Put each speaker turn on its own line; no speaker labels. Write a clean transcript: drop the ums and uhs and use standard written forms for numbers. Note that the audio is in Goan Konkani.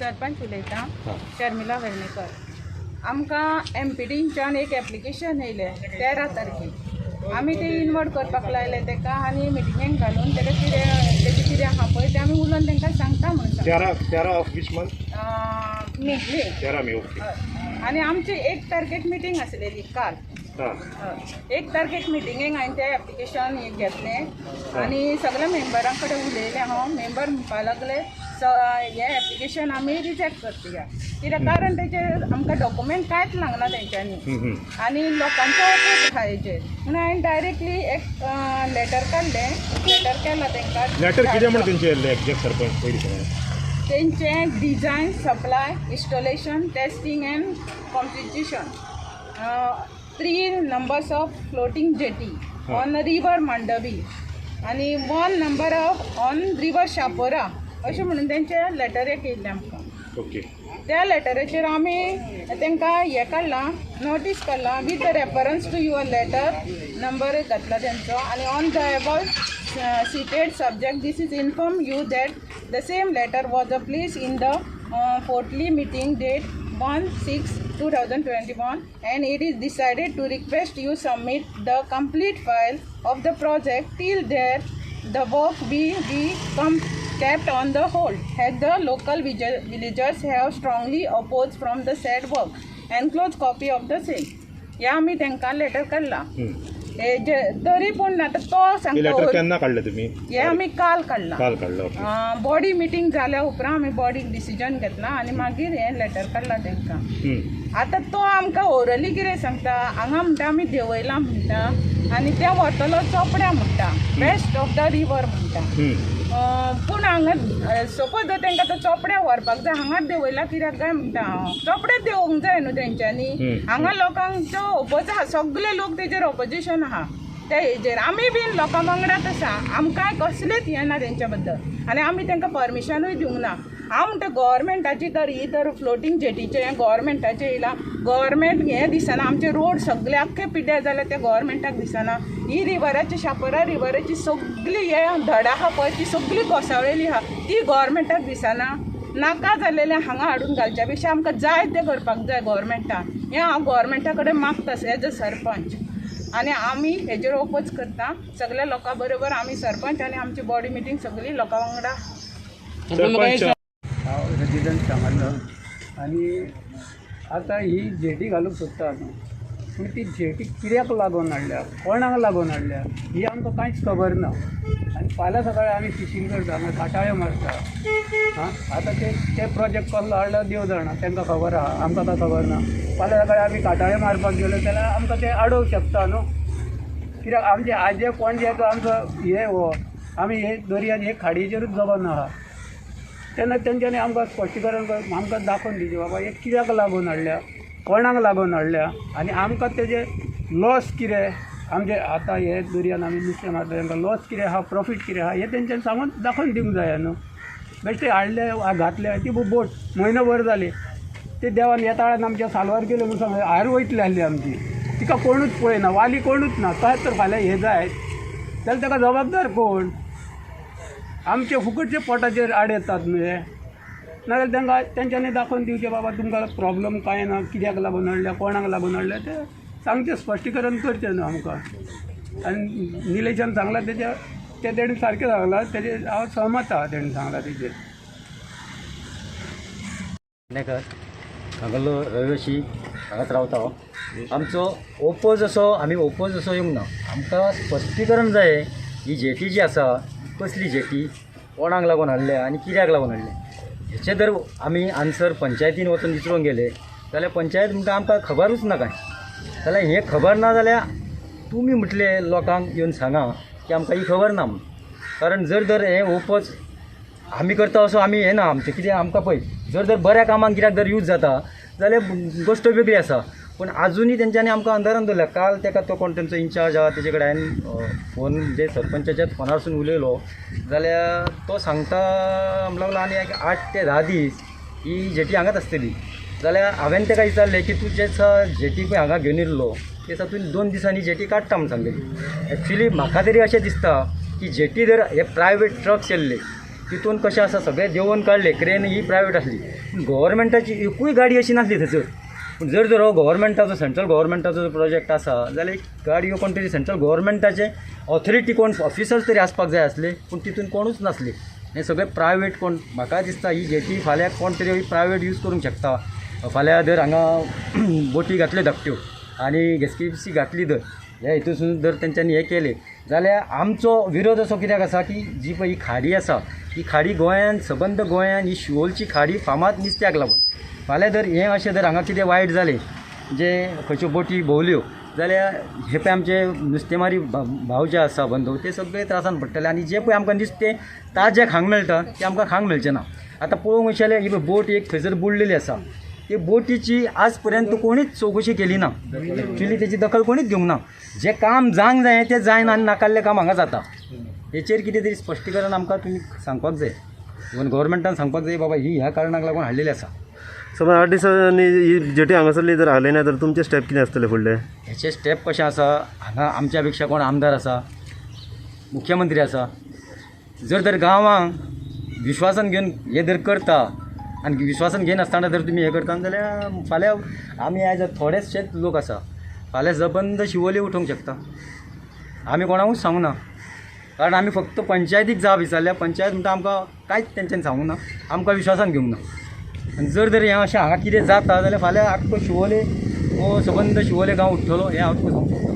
सरपंच उलयतां.
हां.
शर्मिला वेर्णेकर. आमकां एमपीडींच्यान एक एप्लिकेशन येयलें 13 तारखेक. आमी तें इनवर्ट करपाक लायलें तेका आनी मिटिंगेक घालून तेका कितें तेजें कितें आहा पळय तें आमी उलोवन तांकां सांगता म्हणून सांगता.
13, 13 of which month?
May May.
13 May, okay.
हय. आनी आमची 1 तारखेक मिटींग आसलेली काल. हय, 1 तारखेक मिटिंगेक हांवें तें एप्लिकेशन घेतलें आनी सगल्या मेंबरां कडेन उलयलें हांव. मेंबर म्हणपा लागले, हें एप्लिकेशन आमी रिजेक्ट करतया, कित्याक कारण तेजे आमकां डॉक्युमेंट कांयच लागना तेंच्यांनी आनी लोकांचो ओपोज आहा हेजेर म्हणून हांवें डायरेक्टली एक लेटर काडलें, लेटर केलां तेंकां.
लेटर कितें म्हण तेंचे येयल्लें एक्झॅक्ट, सरपंच, पयलीं सांगा.
तेंचें design, supply, installation, testing and competition, three numbers of floating jetty on river Mandovi आनी one number of on river Chapora अशें म्हणून तेंचें लेटर एक येयल्लें आमकां. त्या लेटराचेर आमी तांकां हें काडलां, नोटीस काडलां, with the reference to your letter number घातला तेंचो आनी on the above cited subject, this is inform you that the same letter was a place in the forthly meeting date 1/6/2021 and it is decided to request you submit the complete file of the project. Till there, the work be kept on the hold, as the local villagers have strongly opposed from the said work. Enclosed copy of the same. ह्या आमी तांकां लेटर काडला हे जे तरी पूण आतां तो
हे
सांगता.
लेटर केन्ना काडलें तुमी?
हे आमी काल काडला.
काल काडलं, ओके.
बॉडी मिटींग जाल्या उपरांत आमी बॉडीक डिसिजन घेतला आनी मागीर हें लेटर काडलां तांकां. आतां तो आमकां ओरली कितें सांगता, हांगा म्हणटा आमी देंवयला म्हणटा आनी ते वतलो चोपड्या म्हणटा, वेस्ट ऑफ the river म्हणटा. पूण हांगा सपोज जर तांकां तो चोपड्या व्हरपाक जाय, हांगाच देंवयला कित्याक काय म्हणटा हांव. चोपड्यात देंवोंक जाय न्हू तेंच्यांनी. हांगा लोकांचो ओपोज आहा, सगळे लोक तेजेर ऑपोजिशन आहा त्या हेजेर. आमी बीन लोकां वांगडाच आसा, आमकांय कसलेच हें ना तेंच्या बद्दल आनी आमी तांकां परमिशनूय दिवंक ना. हांव म्हणटा, गोवोरमेंटाची तर ही तर फ्लोटींग जेटीचें हें गोवोरमेंटाचें येयलां, गोवोरमेंट हें दिसना. आमचे रोड सगळे आख्खे पिड्ड्यार जाल्या ते गोवोरमेंटाक दिसना. ही रिवराची, शापोरा रिवराची सगळी हे धडा आहा पळय, ती सगळी कोसळलेली आहा, ती गोवोरमेंटाक दिसना. नाका जालेलें हांगा हाडून घालच्या पेक्षा आमकां जाय तें करपाक जाय गोवोरमेंटान. हें हांव गोवोरमेंटा कडेन मागता एज अ सरपंच आनी आमी हेजेर ओपोज करता सगल्या लोकां बरोबर. आमी सरपंच आनी आमची बॉडी मिटींग सगळी लोकां वांगडा.
सरपंच.
हांव रेजिडंट सांगालो आनी आतां ही जेटी घालूंक सोदता न्हू, पूण ती जेटी कित्याक लागून हाडल्या, कोणाक लागून हाडल्या, ही आमकां कांयच खबर ना. आनी फाल्यां सकाळीं आमी फिशींग करता, हांगा काटाळ्यो मारता. आं, आतां ते ते प्रोजेक्ट कसलो हाडला देव जाणा, तांकां खबर आहा, आमकां कांय खबर ना. फाल्यां सकाळीं आमी काटाळ्यो मारपाक गेलो जाल्यार आमकां ते आडोवंक शकता न्हू, कित्याक आमचे आजे पणजेचो आमचो हे हो आमी हे दर्यान हे खाडयेचेरूच जगोन आहा. तेन्ना तेंच्यांनी आमकां स्पश्टीकरण आमकां दाखोवन दिवचें, बाबा हे कित्याक लागून हाडल्या, कोणाक लागून हाडल्या आनी आमकां तेजे लॉस कितें. आमचे आतां हे दर्यान आमी नुस्तें मारता, तांकां लॉस कितें आहा, प्रॉफीट कितें आहा, हें तेंच्यांनी सांगून दाखोवन दिवंक जाय न्हू. बेश्टे हाडले, घातले, ती बोट म्हयनो भर जाली, ती देवान येताळान आमच्या साल्वार केली म्हूण सांग हार वयतली आसली आमची. तिका कोणूच पळयना, वाली कोणूच ना. तशेंच तर फाल्यां हें जायत जाल्यार ताका जबाबदार कोण? आमचे फुकटचे पोटाचेर आड येतात न्हू हे. नाजाल्यार तांकां तेंच्यांनी दाखोवन दिवचें, बाबा तुमकां प्रॉब्लम कांय ना, कित्याक लागून हाडल्या, कोणाक लागून हाडल्या तें सांगचें, स्पश्टीकरण करचें न्हू आमकां. आनी निलेशान सांगलां तेजें तें तेणी सारकें सांगलां, तेजेर हांव सहमत आहा तेणी सांगलां तेजेर.
पेडणेकर, हांगालो रहिवाशी, हांगाच रावता हांव. आमचो ओपोज असो, आमी ओपोज असो येवंक ना. आमकां स्पश्टीकरण जाय, ही जेटी जी आसा कसली जेटी, कोणाक लागून हाडल्या आनी कित्याक लागून हाडल्या. हेचें जर आमी आन्सर पंचायतीन वचून विचारूंक गेले जाल्यार पंचायत म्हणटा आमकां खबरूच ना कांय. जाल्यार हें खबर ना जाल्यार तुमी म्हटलें लोकांक येवन सांगा की आमकां ही खबर ना म्हणून. कारण जर तर हें ओपोज आमी करता असो आमी हें ना आमचें कितें. आमकां पळय, जर तर बऱ्या कामाक कित्याक जर यूज जाता जाल्यार गोश्ट वेगळी आसा, पूण आजुनूय तेंच्यांनी आमकां अंदरान दवरल्या. काल तेका तो कोण तेंचो इन्चार्ज आहा तेजे कडेन हांवें फोन, म्हणजे सरपंचाच्याच फोनारसून उलयलो जाल्यार तो सांगता म्हणूंक लागलो आनी एक 8 ते 10 दीस ही जेटी हांगाच आसतली. जाल्यार हांवें तेका विचारलें की तूं जे दिसा जेटी पळय हांगा घेवन येयल्लो ते दिसा तुवें 2 दिसांनी जेटी काडटा म्हूण सांगलेली. एक्चुली म्हाका तरी अशें दिसता की जेटी जर हे प्रायवेट ट्रक्स येयल्ले तितून कशें आसा सगळें देंवोवन काडलें. क्रेन ही प्रायवेट आसली पूण गोवोरमेंटाची एकूय गाडी अशी नासली थंयसर. पूण जर जर हो गोवोरमेंटाचो सेंट्रल गोवोरमेंटाचो प्रोजेक्ट आसा जाल्यार एक गाडयो कोण तरी सेंट्रल गोवोरमेंटाचे ऑथॉरिटी कोण ऑफिसर्स तरी आसपाक जाय आसले, पूण तितून कोणूच नासले. हें सगळें प्रायवेट कोण, म्हाका दिसता ही जेटी फाल्यां कोण तरी प्रायवेट यूज करूंक शकता. फाल्यां जर हांगा बोटी घातल्यो धाकट्यो आनी घेसकी घातली जर ह्या हितून जर तेंच्यांनी हें केलें जाल्यार आमचो विरोध असो कित्याक आसा की जी पळय ही खाडी आसा ही खाडी गोंयान सबंद गोंयान ही शिवोलची खाडी फामाद नुस्त्याक लागून. फाल्यां जर हें अशें जर हांगा कितें वायट जालें जे खंयच्यो बोटी भोंवल्यो जाल्यार हे पळय आमचे नुस्तेमारी भाव जे आसा बंधू ते सगळे त्रासान पडटले आनी जे पळय आमकां नुस्तें ताजें खावंक मेळटा तें आमकां खावंक मेळचें ना. आतां पळोवंक वचत जाल्यार ही पळय बोट एक थंयसर बुडलेली आसा, ती बोटीची आज पर्यंत कोणीच चवकशी केली ना, एक्चुली तेची दखल कोणीच घेवंक ना. जें काम जावंक जाय तें जायना आनी नाकाल्लें काम हांगा जाता. हेचेर कितें तरी स्पश्टीकरण आमकां तुमी सांगपाक जाय, इवन गोवोरमेंटान सांगपाक जाय बाबा ही ह्या कारणाक लागून हाडलेली आसा.
समज 8 दिसांनी ही जेटी हांगासरली जर हालयना तर तुमचे स्टेप कितें आसतले फुडले?
हेचे स्टेप कशें आसा, हांगा आमच्या पेक्षा कोण आमदार आसा, मुख्यमंत्री आसा, जर तर गांवांक विश्वासान घेवन हें जर करता आनी विश्वासान घेयनासतना जर तुमी हें करता जाल्यार फाल्यां आमी आयज थोडेशेच लोक आसा, फाल्यां सबंद शिवोले उठोवंक शकता. आमी कोणाकूच सांगूना, कारण आमी फक्त पंचायतीक जाप विचारल्या, पंचायत म्हणटा आमकां कांयच तेंच्यांनी सांगूंक ना, आमकां विश्वासान घेवंक ना. आनी जर तर हें अशें हांगा कितें जाता जाल्यार फाल्यां आख्खो शिवोले हो सबंद शिवोले गांव उठ्ठलो हें हांव तुका सांगूंक शकता.